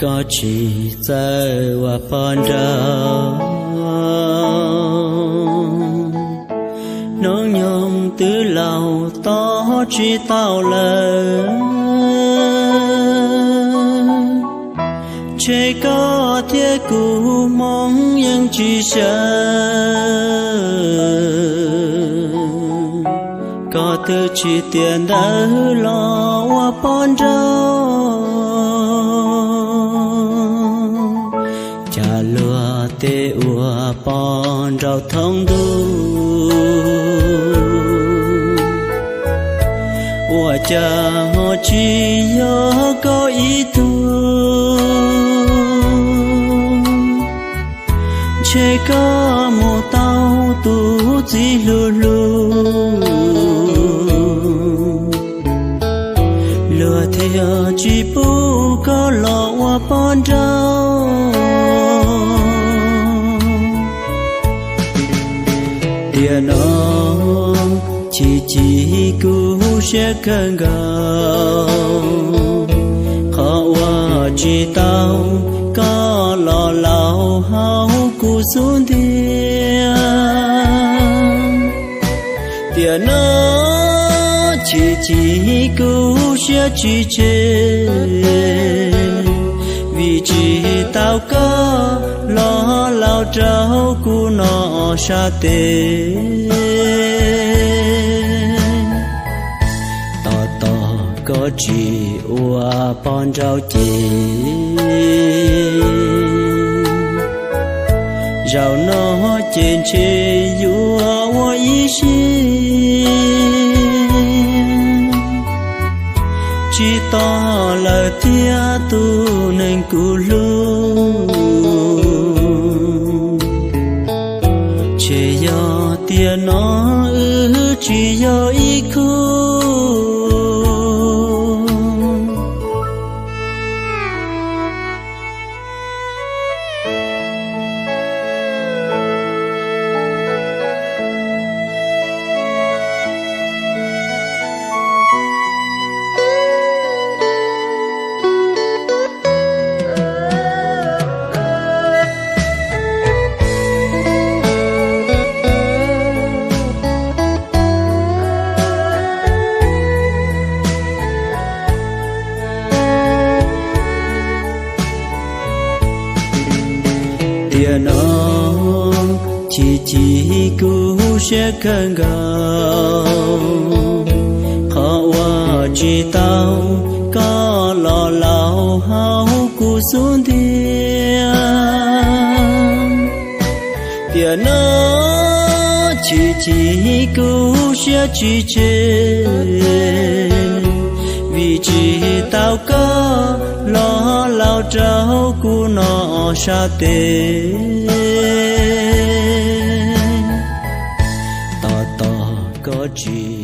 Koj tsis txawj ua poj nraug, hnub nyoog twb laus tos tsis tau lawm. Ntshe koj thiab kuv hmoov yeej tsis sawv, koj twb tsis tiam ntawd los ua poj nraug. Cas luag tej ua poj nraug thoob ntuj, ua cas ho tsis yog koj ib tug? Ntshe koj mus tau tus txiv hlub hlub, luag thiaj tsis pub koj los ua poj nraug. Tiam no Chim Chim kuv siab kawg nkaus, qhov uas tsis tau koj los laus hauv kuv xub ntiag. Tiam no Chim Chim kuv siab tsis tseg, vim tsis tau koj los laus rau kuv no sab tes. Tos tos koj tsis ua poj nraug ces, zaum no ces ntshe yuav ua ib siab tsis tos lawm thiab tus neeg kuv hlub. Ces yog tiam no wb tsis yog ib khub. Tiam no Chim Chim kuv siab kawg nkaus, qhov uas tsis tau koj los laus hauv kuv xub ntiag. Tiam no Chim Chim kuv siab tsis tseg, vim tsis tau koj los laus rau kuv no sab tes. Tos tos koj tsis